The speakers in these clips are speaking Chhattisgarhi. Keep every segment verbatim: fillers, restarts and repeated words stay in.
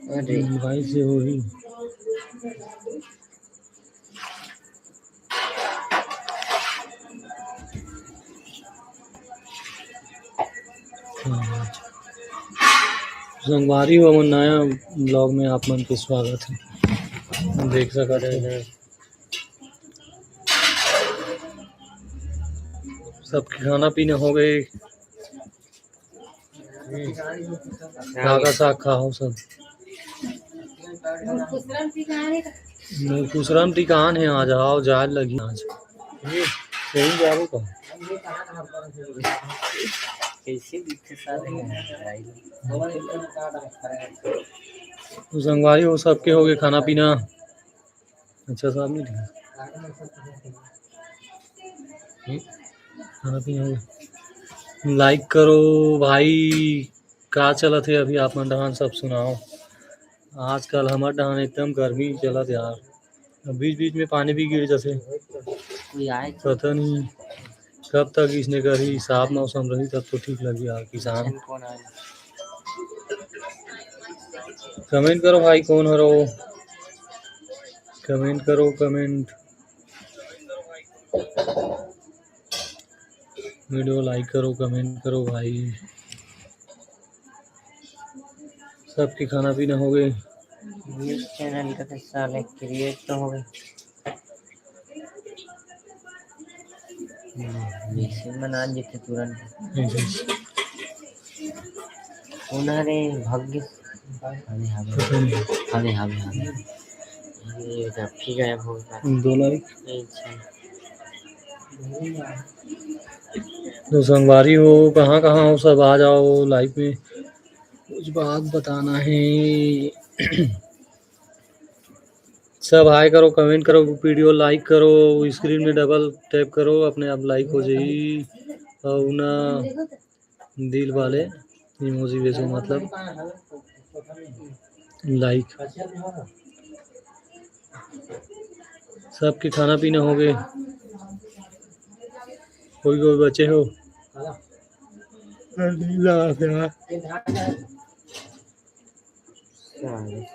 अरे। भाई से होही। संगवारी हो, हमर नया vlog में आप मन के स्वागत हे। देख सकत हे, सबके खाना पीना हो गए। का का साग खाहो सब? मोर कुसरम टिकान हे आज, आओ जाए लगी आज। सही जाबो का? कैसे दिखथे साले? तो संगवारी हो, सबके हो गए खाना पीना। अच्छा साहब नहीं दिखा। हम्म, खाना पीना हो गया। Like करो भाई, का चलत हे अभी आप मन डहान, सब सुनाओ। आजकल हमर डहान एकदम गर्मी चलत यार, अब बीच बीच में पानी भी गिर जथे। कोई आए तो पता नहीं कब तक इसने करही, साफ मौसम रही तब तो ठीक लगी यार किसान। कौन आए? Comment करो भाई, कौन हरो? Comment करो, comment। Video like करो, comment करो भाई। सबके खाना पीना हो गए। News channel का तो साले create तो हो गए। हम्म, जैसे मना लेते तुरंत। हम्म। उन्होंने भाग्य, हमें, हमें, पता नहीं। हमें, हमें, हमें। ये तो फिर गायब हो गया। दो like। अच्छा। तो संगवारी हो, कहाँ, कहाँ हो सब, आ जाओ live में, कुछ बात बताना है। सब hi करो, comment करो, video like करो, screen में double tap करो, अपने आप like हो जाई। और ना दिल वाले emoji भेजो, मतलब like। सबके खाना पीना हो गए, कोई कोई बचे हो?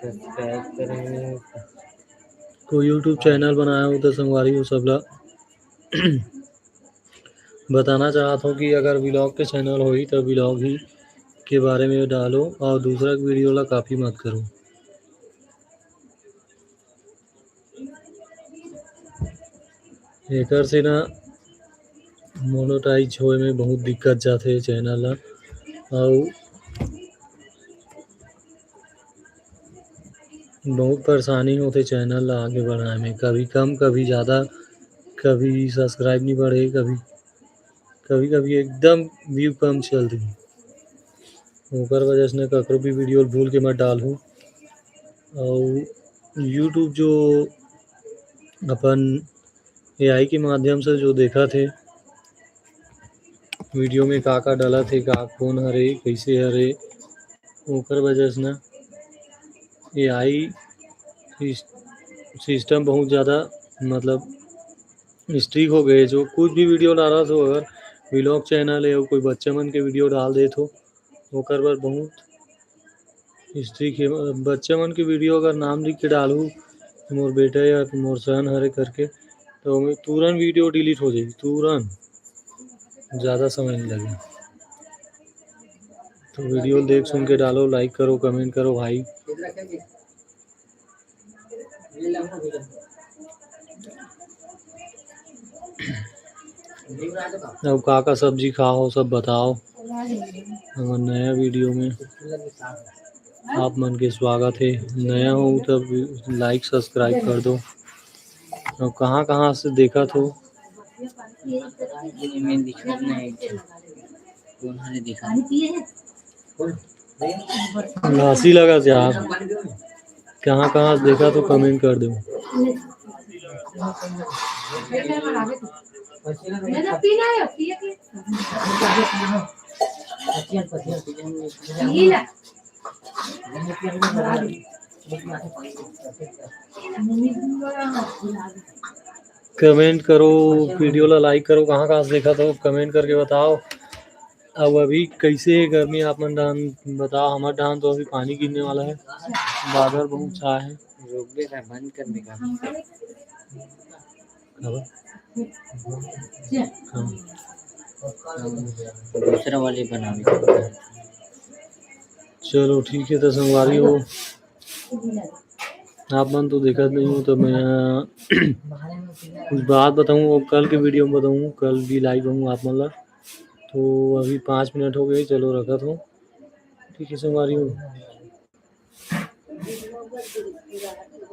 Subscribe करें। कोई YouTube channel बनाया हो तो संगवारी हो सबला बताना चाहत हो कि अगर vlog के channel होही तो vlog ही के बारे में डालो और दूसरा video ला copy मत करो। एकर से ना monetize होए में बहुत दिक्कत जाथे channel ला, अउ बहुत परेशानी होथे channel ला आगे बढ़ाए में, कभी कम, कभी ज़्यादा, कभी subscribe नहीं बढ़े, कभी, कभी, कभी एकदम view कम चलथे। ओकर वजह से ना ककरो भी video भूल के मत डालहू। अउ YouTube जो अपन AI के माध्यम से जो देखत हे video में का का डलत हे, का कौन हरे, कैसे हरे, ओकर वजह से ना AI सिस-, system बहुत ज़्यादा मतलब strict हो गए। जो कुछ भी video डालत हो, अगर vlog channel है, कोई बच्चा मन के video डाल देत हो, ओकर बर बहुत strict हे। बच्चा मन के video अगर नाम लिख के डालहू, मोर बेटा या मोर son हरे करके, तो ओमे तुरंत video delete हो जाई, तुरंत, ज़्यादा समय नहीं लगे। तो video देख सुन के डालो, like करो, comment करो भाई। अब का का सब्जी खाओ, सब बताओ। हमर नया video में आप मन के स्वागत हे। नया हो तब like subscribe कर दो। अब कहाँ कहाँ से देखत हो? ये में दिखत नहीं है। कौन हरे दिखा? घासी लगत यार। कहाँ कहाँ से देखत हो, comment कर दो। Comment करो, video ला like करो, कहाँ कहाँ से देखत हो, comment करके बताओ। अब अभी कैसे हे गर्मी, आप मन डहान बताओ। हमर डहान तो अभी पानी गिरने वाला हे, बादर बहुत छाए हे। रोक दे का, बंद कर दे का। खबर? हाँ। दूसरा वाले बनावे। चलो ठीक हे, तो संगवारी हो, आप मन तो देखत नहीं हो, तो मैं कुछ बात बताऊँ, कल के वीडियो में बताऊँ, कल भी लाइव आऊँ आप मन ला। तो अभी पाँच मिनट हो गए, चलो रखत हो। ठीक हे संगवारी हो,